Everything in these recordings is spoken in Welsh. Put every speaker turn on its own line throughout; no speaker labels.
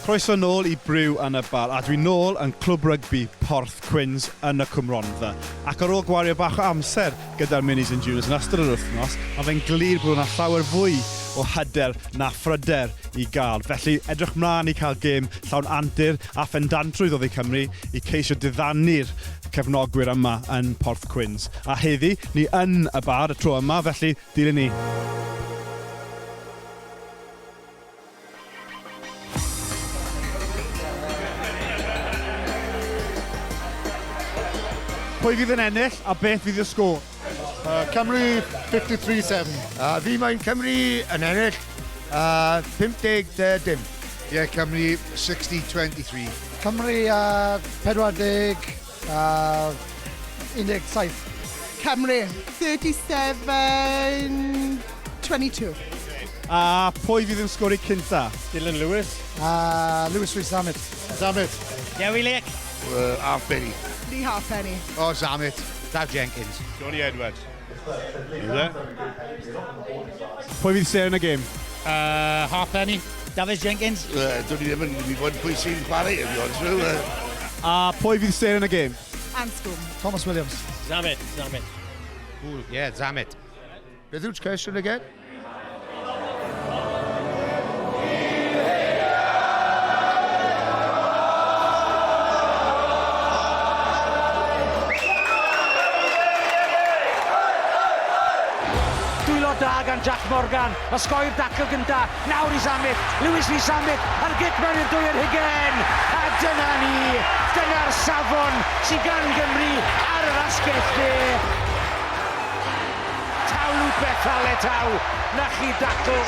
Croeso nôl i Briw yn y Bar, a dwi nôl yn Clwb Rygbi Porth Cwins yn y Cwm Rhondda. Ac ar ôl gwario bach o amser gyda'r Minis and Juniors yn ystod yr wythnos, mae fe'n glir bod yna llawer fwy o hyder na phryder i gael. Felly, edrych mlaen i cael gêm llawn antur a phendantrwydd oddi Cymru i ceisio diddanu'r cefnogwyr yma yn Porth Cwins. A heddi, ni yn y bar y tro yma, felly dilyn ni. Pwy fydd yn ennill a beth fydd y sgôr?
Uh, Cymru 53-7.
Uh, fi mae'n Cymru yn ennill uh, 50 dim.
Ie, yeah, Cymru 60-23.
Cymru uh, 40 uh, 17.
Cymru 37-22.
A pwy fydd yn sgori cynta?
Dylan Lewis.
Lewis Rees Zammit.
Zammit.
Dewi Lake.
Halfpenny.
Lee Halfpenny.
Oh, Zammit.
Daf Jenkins.
Johnny Edwards. Is it?
Pwy fydd seren y gêm?
Halfpenny. Dafydd Jenkins.
Dwn i ddim yn gwybod pwy sy'n chwarae, i fod honest with you.
A pwy fydd seren y gêm?
Anscombe.
Thomas Williams.
Zammit. Zammit.
Cool. Yeah, Zammit. Beth yw'r question again?
Dwylo da gan Jack Morgan, osgoi'r dacl gynta, nawr i Zammit, Lewis Rees Zammit, a'r gic mewn i'r dwy ar hugen, a dyna ni, dyna'r safon sydd gan Gymru ar yr asgell dde. Taulupe Faletau, na chi dacl.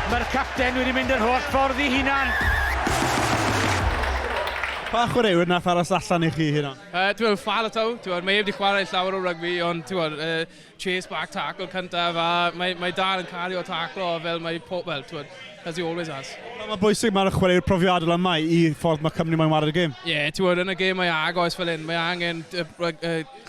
Mae'r capten wedi mynd yr holl ffordd i hunan.
Pa chwaraewyr nath aros allan i chi hynna?
Dwi'n meddwl Faletau, ti'n gwbod, mae e wedi chwarae llawer o rygbi, ond ti'n gwbod, chase back tackle cyntaf, a mae, mae dal yn cario taclo fel mae po, well, ti'n gwbod, as he always has.
Pa mor bwysig mae'r chwaraewyr profiadol yma i ffordd mae Cymru moyn ware'r gêm?
Ie, yeah, ti'n gwbod, yn y gêm mae agos fel hyn, mae angen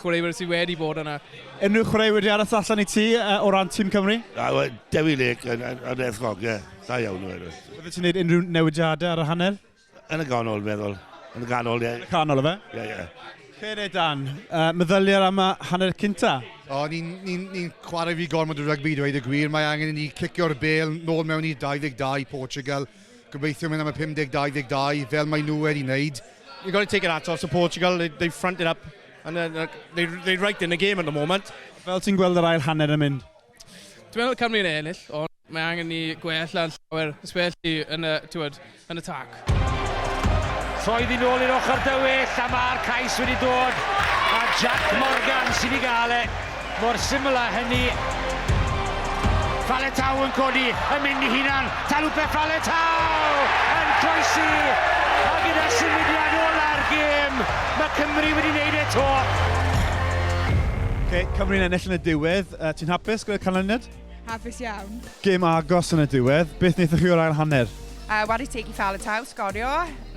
chwaraewyr sydd wedi bod yna.
Unrhyw chwaraewyr wedi aros allan i ti o ran tîm Cymru?
Na, Dewi Lake yn, yn, yn ethgog, ie. Da iawn nhw.
Bydde ti'n gwneud unrhyw newidiadau ar y hanner?
Yn y ganol, meddwl. Yn y ganol, ie.
Yn y canol, efe?
Ie, ie.
Cere, Dan, uh, meddyliau am y hanner cynta?
O, ni'n ni, ni chwarae fi gormod o rygbi, dweud y gwir. Mae angen i ni cicio'r bel nôl mewn i 22 Portugal. Gobeithio mynd am y 50-22 fel mae nhw wedi wneud.
You've got to take your hats off to Portugal. They, they fronted up and then they, they're right in the game at the moment.
Fel ti'n gweld yr ail hanner yn mynd?
Dwi'n meddwl Cymru yn ennill, ond mae angen ni gwella yn llawer, especially yn y, ti'n yn y tac.
Troedd i nôl i'r ochr dywyll a mae'r cais wedi dod a Jack Morgan sydd wedi gael e. Mor syml â hynny. Faletau yn codi, yn mynd i hunan. Talupe Faletau yn croesi. A gyda symudiad ola'r gêm, mae Cymru wedi wneud e to.
Okay, Cymru'n ennill yn y diwedd. Uh, ti'n hapus gyda'r canlyniad?
Hapus iawn.
Gêm agos yn y diwedd. Beth wnaethoch chi o'r ail hanner?
Wari teg i Faletau, sgorio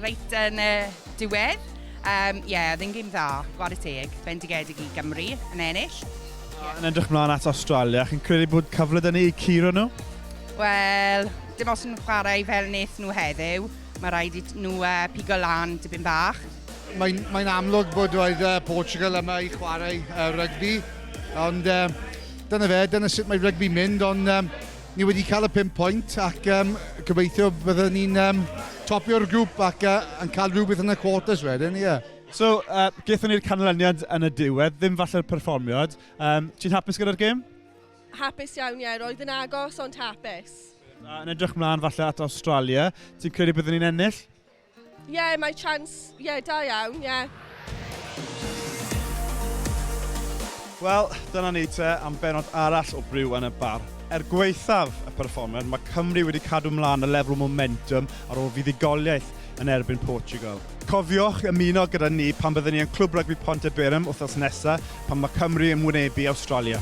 reit yn y diwedd. Um, yeah, oedd yn gêm dda, wari teg, bendigedig i Gymru yn ennill.
Yeah. Yn edrych mlaen at Australia, chi'n credu bod cyfle dyn ni i curo nhw?
Wel, dim os yn chwarae fel wnaeth nhw heddiw, mae rhaid i nhw uh, pigo lan dipyn bach.
Mae'n mae amlwg bod oedd uh, Portugal yma i chwarae uh, rygbi, ond uh, dyna fe, dyna sut mae rygbi'n mynd, ond um, ni wedi cael y 5 pwynt ac um, gobeithio byddwn ni'n um, topio'r grŵp ac uh, yn cael rhywbeth yn y quarters wedyn, ie. Yeah.
So, uh, gaethon ni'r canlyniad yn y diwedd, ddim falle'r perfformiad. Um, ti'n hapus gyda'r gêm?
Hapus iawn, ie. Roedd yn agos, ond hapus.
A yn edrych mlaen falle at Australia, ti'n credu byddwn ni'n ennill?
Ie, yeah, mae chance, ie, yeah, da iawn, ie. Yeah.
Wel, dyna ni te am benod arall o Briw yn y Bar. Er gwaethaf y perfformiad, mae Cymru wedi cadw mlaen y lefel momentum ar ôl fuddugoliaeth yn erbyn Portugal. Cofiwch ymuno gyda ni pan byddwn ni yn Clwb Rygbi Pontyberem wythnos nesaf pan mae Cymru yn wynebu Awstralia.